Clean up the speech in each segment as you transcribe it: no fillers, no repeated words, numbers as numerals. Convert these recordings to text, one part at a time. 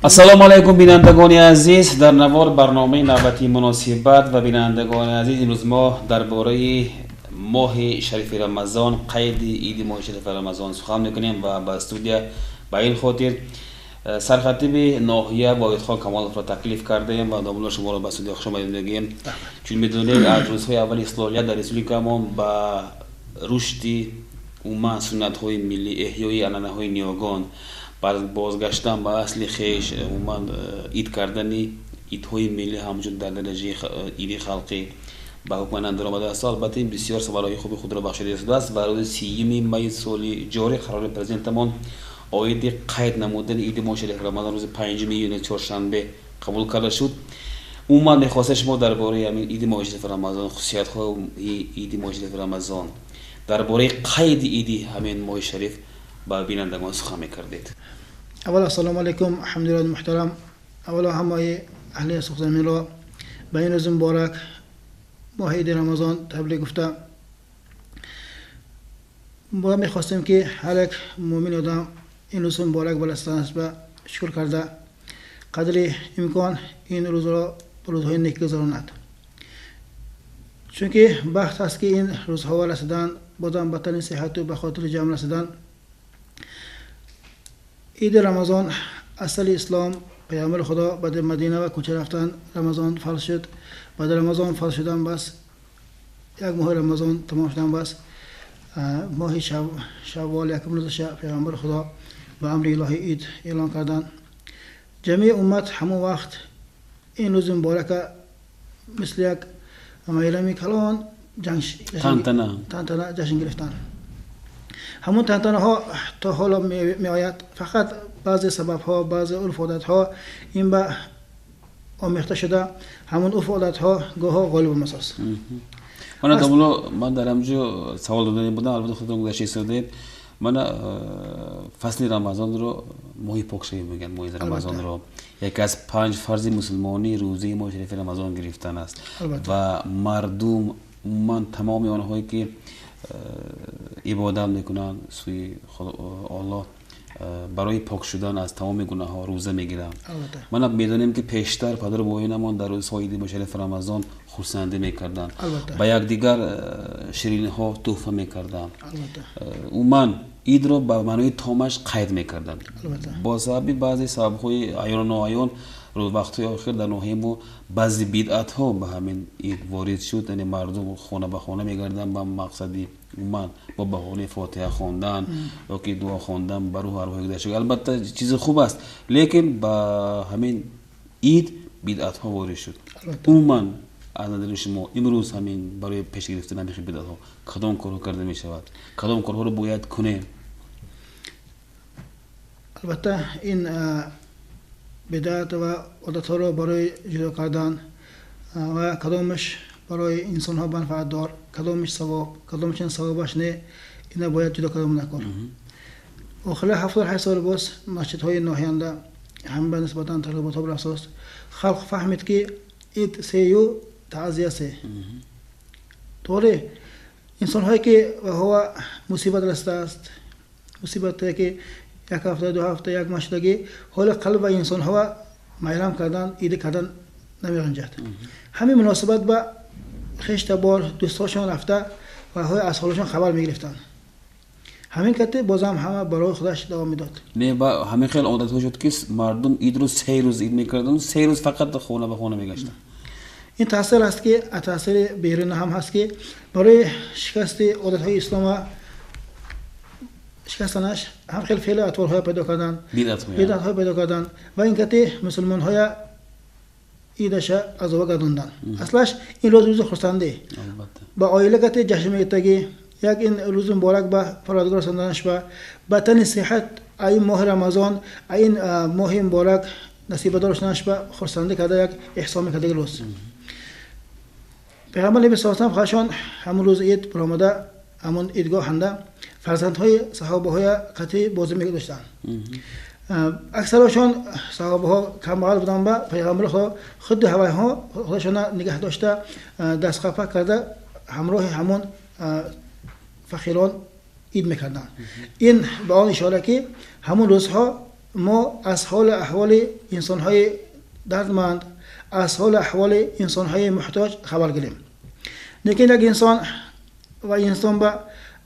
Ассалому алайкум, бинандагони азиз. Дар навор барномаи навбатии муносибат ва бинандагони азиз, имрӯз мо дар бораи моҳи шарифи Рамазон, қайди иди моҳи шарифи Рамазон сухан мекунем ва ба студия ба ин хотир сархатиби ноҳия Воҳидхон Камоловро таклиф кардаем ва домулло, шуморо ба студия хушомадед мегӯем. Чун медонед, аз рӯзҳои аввали истиқлолият дар республикамон ба рушди умуман суннатҳои миллӣ, эҳёи анъанаҳои ниёгон, бозгаштан ба асли хеш, умуман ид кардани идҳои миллӣ ҳамчун дар дараҷаи иди халқӣ ба ҳукман андар омадааст. Албатта, ин бисёр самараҳои хуби худро бахшида истодааст ва рӯзи 30-уми майи соли ҷорӣ қарори президентамон оиди қайд намудани иди моҳи шарифи Рамазон рӯзи 5-уми июни, чоршанбе, қабул карда шуд. Умуман мехостем шумо дар бораи ҳамин иди моҳи шарифи Рамазон, хусусиятҳои иди моҳи шарифи Рамазон, дар бораи қайди иди ҳамин моҳи шариф ба бинандагон сухан мекардед. Аввал, ассалому алайкум, ҳамдирони муҳтарам. Аввало, ҳамаи аҳли суғзаминро ба ин рӯзи муборак, моҳи иди Рамазон, таблик гуфта, мо мехостем, ки ҳар як муъмин одам ин рӯзи муборак ба расиданаш ба шукр карда, қадри имкон ин рӯзро рӯзҳои нек гузаронад, чунки бахт аст, ки ин рӯзҳо расидан, бозам ба тани сиҳату ба хотири ҷамъ расидан. Иди Рамазон асали ислом. Паёмбари Худо баъди Мадина ва кӯча рафтан Рамазон фарз шуд. Баъди Рамазон фарз шудан, бас як моҳи Рамазон тамом шудан, бас моҳи Шаввол якум рӯзаша Паёмбари Худо ба амри илоҳӣ ид эълон карданд. Ҷамъи уммат ҳамон вақт ин рӯзи муборака мисли як майрами калон тантана ҷашн гирифтанд. Ҳамон тантанаҳо то ҳоло меояд, фақат баъзе сабабҳо, баъзе урфу одатҳо ин ба омехта шуда, ҳамон урфу одатҳо гоҳо ғолиб омасост. Мана, домулло, ман дар ҳамҷо савол додани будам, албатта худтон гузашта истодаед. Мана, фасли Рамазонро моҳи покшавӣ мегӯянд. Моҳи Рамазонро яке аз панҷ фарзи мусулмонӣ рӯзаи моҳи шарифи Рамазон гирифтан аст ва мардум, умуман тамоми онҳое ки ибодат мекунанд сӯи Аллоҳ, барои пок шудан аз тамоми гунаҳҳо рӯза мегиранд. Мана, медонем, ки пештар падару бобоёнамон дар рӯзҳои иди шарифи Рамазон хурсандӣ мекарданд, ба якдигар шириниҳо тӯҳфа мекарданд, умуман идро ба маънои томаш қайд мекарданд. Бо сабаби баъзе сабабҳои аёну ноаён, вақтҳои охир дар ноҳияи мо баъзе бидъатҳо ба ҳамин ид ворид шуд, яъне мардум хона ба хона мегарданд ба мақсади умуман бо баҳонаи фотиҳа хондан ё ки дуо хондан ба рӯҳу арвоҳи гузаштагон. Албатта, чизи хуб аст, лекин ба ҳамин ид бидъатҳо ворид шуд. Умуман, аз назари шумо, имрӯз ҳамин барои пеш гирифтани ҳамин бидъатҳо кадом корҳо карда мешавад, кадом корҳоро бояд кунем? Албатта, ин бидъат ва одатҳоро барои ҷудо кардан ва кадомаш барои инсонҳо манфаатдор, кадомаш савоб, кадомаш савобаш не, ина бояд ҷудо кардан накор. Охири 78 сол боз масҷидҳои ноҳиянда ҳам ба нисбатан тарғиботҳо барасост. Халқ фаҳмид, ки ид сею таъзия се. Торе, инсонҳое ки ҳова мусибат расидааст, мусибате ки як ҳафта, 2 ҳафта, як моҳ шудагӣ, ҳоли қалб ва инсонҳо майрам кардан, иди кардан намеранҷад. Ҳамин муносибат ба хештабор, дӯстҳошон рафта ва аз ҳолашон хабар мегирифтанд. Ҳамин кати бозам ҳама барои худаш давом медод. Не, ба ҳамин хел одатҳо шуд, ки мардум идро 3 рӯз ид мекарданд, 3 рӯз фақат хона ба хона мегаштанд. Ин таъсир аст, ки таъсири беруна ҳам ҳаст, ки барои шикасти одатҳои ислома шикастанаш ҳам хел феълу атворҳоя пайдо карданд, бидъатҳо пайдо карданд ва ин кати мусулмонҳоя идаша азоба гардонданд. Аслаш ин рӯз рӯзи хурсандӣ, ба оила кати ҷашн мегирифтагӣ, як ин рӯзи муборак ба Парвардигор расонданаш, ба тани сиҳат, ин моҳи Рамазон, ин моҳи муборак насибадор шуданаш ба хурсандӣ карда, як эҳсон мекардаги рӯз. Паёмбар наби саллаллоҳу худашон ҳамон рӯзи ид баромада, ҳамон идгоҳанда фарзандҳои саҳобаҳоя қатъӣ бозӣ медоштанд. Аксарашон саҳобаҳо камбағал буданд, ба Пайғамбари Худо худи ҳавайҳо худашона нигаҳ дошта, дастқапа карда, ҳамроҳи ҳамон фақирон ид мекарданд. Ин ба он ишора, ки ҳамон рӯзҳо мо аз ҳоли аҳволи инсонҳои дардманд, аз ҳоли аҳволи инсонҳои муҳтоҷ хабар гирем. Лекин як инсон ва инсон ба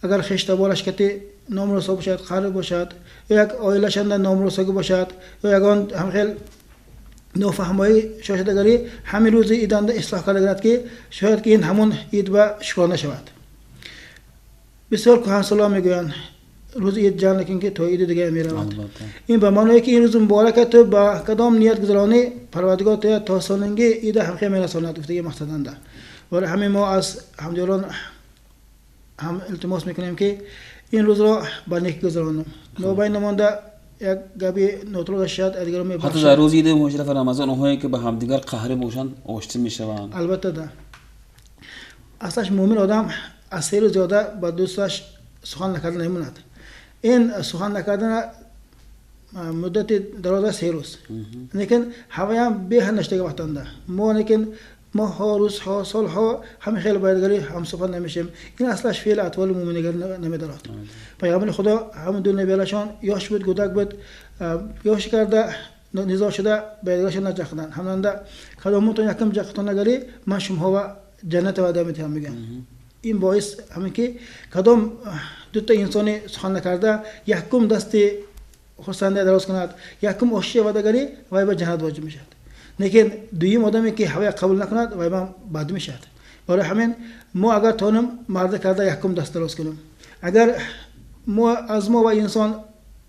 агар хештабораш кати номрасо бошад, қариб бошад, ё як оилашанда номрасогӣ бошад, ё ягон ҳамхел нофаҳмоӣ шошадагарӣ, ҳамин рӯзи иданда ислоҳ карда гирад, ки шояд ки ин ҳамун ид ба шукрона шавад. Бисёр кӯҳансолон мегӯянд, рӯзи ид ҷанг накун, ки то иди дига меравад. Ин ба маъное ки ин рӯзи муборака ту ба кадом ният гузаронӣ, Парвардигор туя то солинги ида ҳамхел мерасонад, гуфтаги мақсаданда. Барои ҳамин мо аз ҳамдиёрон ҳам илтимос мекунем, ки ин рӯзро ба некӣ гузаронем. Нобайн намонда як габи нотуруст шояд дигарон мебахшад. Ҳатто дар рӯзи иди муҳи Рамазон онҳое ки ба ҳамдигар қаҳрӣ бошанд, оштӣ мешаванд. Албатта да. Аслаш мӯмин одам аз 3 рӯз зиёда ба дӯсташ сухан накарда намемонад. Ин сухан накардана муддати дароза 3 рӯз. Лекин ҳаваям беҳад наштага вақтанда. Мо лекин моҳҳо, рӯзҳо, солҳо ҳамин хел боядгарӣ ҳамсухан намешем. Ин аслаш феъли атволи мӯминигар намедорад. Пайғамбари Худо ҳамин ду набиялашон ёш буд, гӯдак буд, ёш карда низо шуда ба якдигарашон наҷақиданд. Ҳамонанда кадомутон якум ҷақитон нагарӣ, ман шумоҳо ҷаннат ваъда медиҳам, мегӯям. Ин боис ҳамин ки кадом дута инсони сухан накарда якум дасти хурсандия дароз кунад, якум ошия ваъдагарӣ, вай ба ҷаннат воҷиб мешавад. Лекин дуюм одаме ки ҳавая қабул накунад, вай ба бад мешавад. Барои ҳамин мо агар тонем марда карда якум даст дароз кунем, агар мо аз мо ва инсон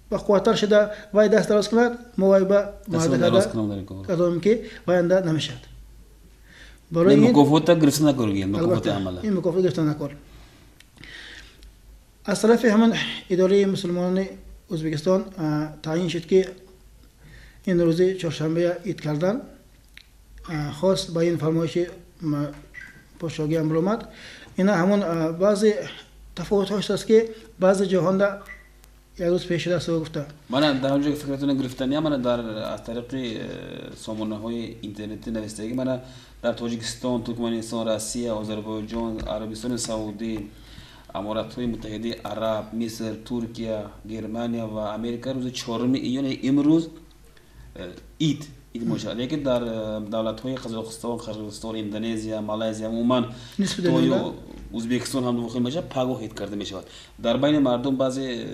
ба қувваттар шуда вай даст дароз кунад, мо вай ба марда карда кадомем ки вай анда намешавад. Барои мукофота гирифта накор, мукофоти амала. Ин мукофот гирифта накор. Аз тарафи ҳамин идораи мусулмонони Ӯзбекистон таъйин шуд, ки ин рӯзи чоршанбе ид кардан. Хос ба ин фармоиши подшоҳӣ ҳам баромад. Ина ҳамон баъзе тафовутҳо шудааст, ки баъзе ҷоҳонда як рӯз пеш шудааст гуфта. Мана дар он ҷо фикратонро гирифтания, мана дар аз тариқи сомонаҳои интернетӣ навистагӣ, мана дар Тоҷикистон, Туркманистон, Россия, Озарбойҷон, Арабистони Саудӣ, Аморатҳои Муттаҳидаи Араб, Миср, Туркия, Германия ва Америка рӯзи 4 июн имрӯз ид мешавад. Лекин дар давлатҳои Қазоқистон, Қирғизистон, Индонезия, Малайзия, умуман Хитою Ӯзбекистон ҳам дохил мешавад, пагоҳ ид карда мешавад. Дар байни мардум баъзе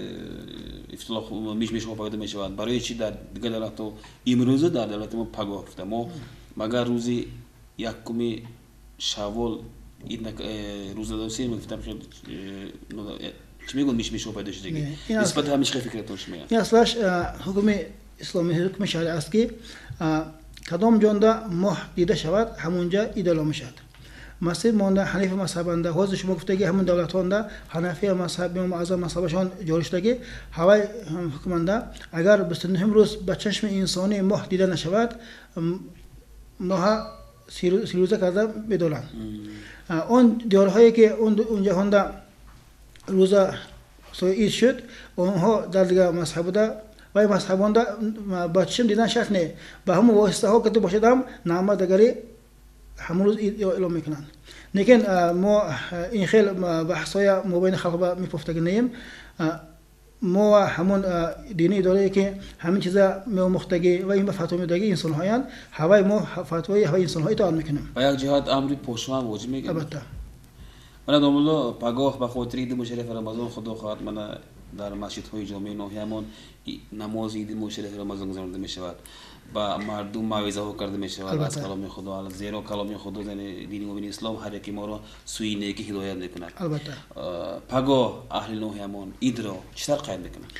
ифтилоф мишмишҳо пайдо мешавад. Барои чӣ дар дигар давлатҳо имрӯза, дар давлати мо пагоҳ гуфта? Мо магар рӯзи 1 шаввол ид рӯза досем, гуфтам чӣ мегӯянд, мишмишҳо пайдо шудагӣ. Нисбати ҳамин чӣ фикратон шумо? Ин аслаш ҳукми исломӣ, ҳукми шаръӣ аст, ки кадом ҷонда моҳ дида шавад, ҳамонҷа ид эълон мешавад. Масҷид монда ҳанафи мазҳабанда, ҳозир шумо гуфтаги ҳамон давлатҳонда ҳанафия мазҳаб, имом аъзам мазҳабашон ҷорӣ шудаги, ҳавай ҳукманда агар 29 рӯз ба чашми инсонӣ моҳ дида нашавад, моҳа 30 рӯза карда медоранд. Он диёрҳое ки он ҷаҳонда рӯза ид шуд, онҳо дар дигар мазҳаб буда, вай мазҳабонда ба чишм дидан шарт не, ба ҳамон воситаҳо ки бошад ҳам наъмат агари ҳамон рӯз ид эълон мекунанд. Лекин мо ин хел баҳсҳоя мобайни халқ ба мепофтагӣ неем. Мо ҳамон дини идорае ки ҳамин чиза меомӯхтагӣ ва ин ба фатво медодагӣ инсонҳоянд, ҳавай мо фатвои ҳаваи инсонҳо итоат мекунем. Ба як ҷиҳат амри подшоҳ ҳам воҷиб мегардад. Албатта. Мана домулло, пагоҳ ба хотири иди мушаррафи Рамазон, Худо хоҳад, мана дар масҷидҳои ҷомеи ноҳиямон намози иди мушаррафи Рамазон гузаронида мешавад, ба мардум мавъизаҳо карда мешавад аз каломи Худо, зеро каломи Худо, яъне дини мубини ислом, ҳар яке моро сӯи некӣ ҳидоят мекунад. Албатта. Пагоҳ аҳли ноҳиямон идро чӣ тавр қайд мекунанд?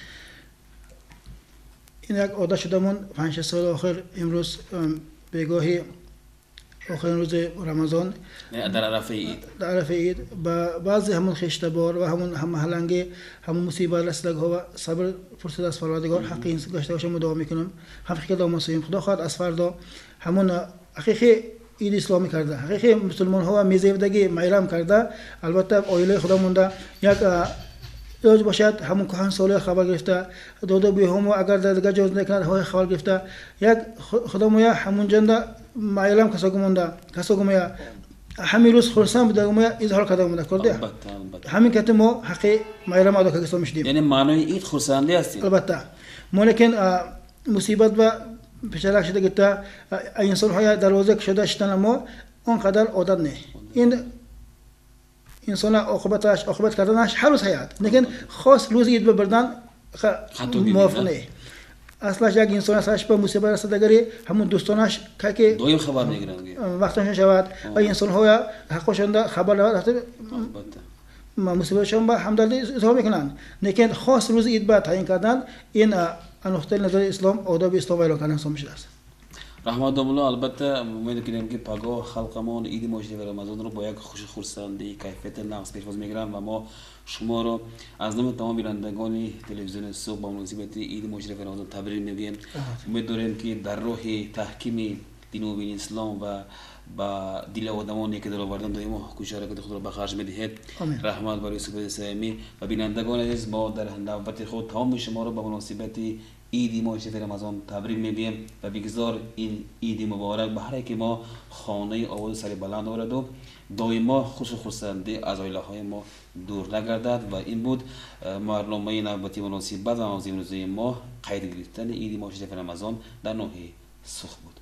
Ин як одат шудамон 5-6 соли охир, имрӯз бегоҳи охирин рӯзи Рамазон, дар арафаи ид, дар арафаи ид ба баъзе ҳамон хештабор ва ҳамон маҳалланги ҳамон мусибат расидагҳо ва сабр пурсид аз Парвардигор, ҳаққи ин дошта бошам, мо дуо мекунем, ҳам фикр дома сӯем. Худо хоҳад, аз фардо ҳамон ҳақиқи иди исломӣ карда, ҳақиқи мусулмонҳо ва мезебдагӣ майрам карда, албатта оилаи худо монда як илоҷ бошад, ҳамон кӯҳан солиҳ хабар гирифта, доду бӯйҳомо агар дар дигар ҷо зиндагӣ кунад, ҳои хабар гирифта, як худомоя ҳамонҷанда майрам касого монда, касогомоя ҳамин рӯз хурсанд будагомоя изҳор карда монда корде. Албатта, албатта. Ҳамин кати мо ҳаққи майрам адо карда мешудем. Яъне маънои ид хурсандӣ аст. Албатта, мо лекин Мусибат ба печалак шуда гирифта, инсонҳоя дарвоза кушода шидан мо он қадар одат не. Ин инсона оқибаташ, оқибат карданаш ҳар рӯз ҳаят, лекин хос рӯзи ид бибурдан мувофиқ не. Аслаш як инсон сараш ба мусибат расад, агари ҳамун дӯстонаш ки доим хабар мегиранд, вақташон шавад ва инсонҳоя ҳаққошонда хабар мусибатшон ба ҳамдардӣ изҳор мекунанд. Лекин хос рӯзи ид ба таъин кардан ин нуқтаи назари ислом, одоби ислом вайрон кардан ҳисоб мешудааст. Раҳмат, домулло. Албатта, умед мекунем, ки пагоҳ халқамон иди моҳи шарифи Рамазонро бо як хуши хурсандӣ, кайфияти нағз пешвоз мегиранд ва мо шуморо аз номи тамоми бинандагони телевизиони Суғд ба муносибати иди моҳи шарифи Рамазон табрик мегӯем. Умед дорем, ки дар роҳи таҳкими дини мубини ислом ва ба дили одамон неки даровардан доимо кӯшиш, ҳаракати худро ба харҷ медиҳед. Раҳмат барои суҳбати самимӣ. Ва бинандагони азиз, мо дар навбати худ тамоми шуморо ба муносибати иди моҳи шарифи Рамазон табрик мегӯем ва бигзор ин иди муборак ба ҳар яке мо хонаи ободу сари баланд овараду доимо хушу хурсандӣ аз оилаҳои мо дур нагардад. Ва ин буд барномаи навбати муносибат ва мавзӯи имрӯзаи мо қайд гирифтани иди моҳи шарифи Рамазон дар ноҳияи Суғд буд.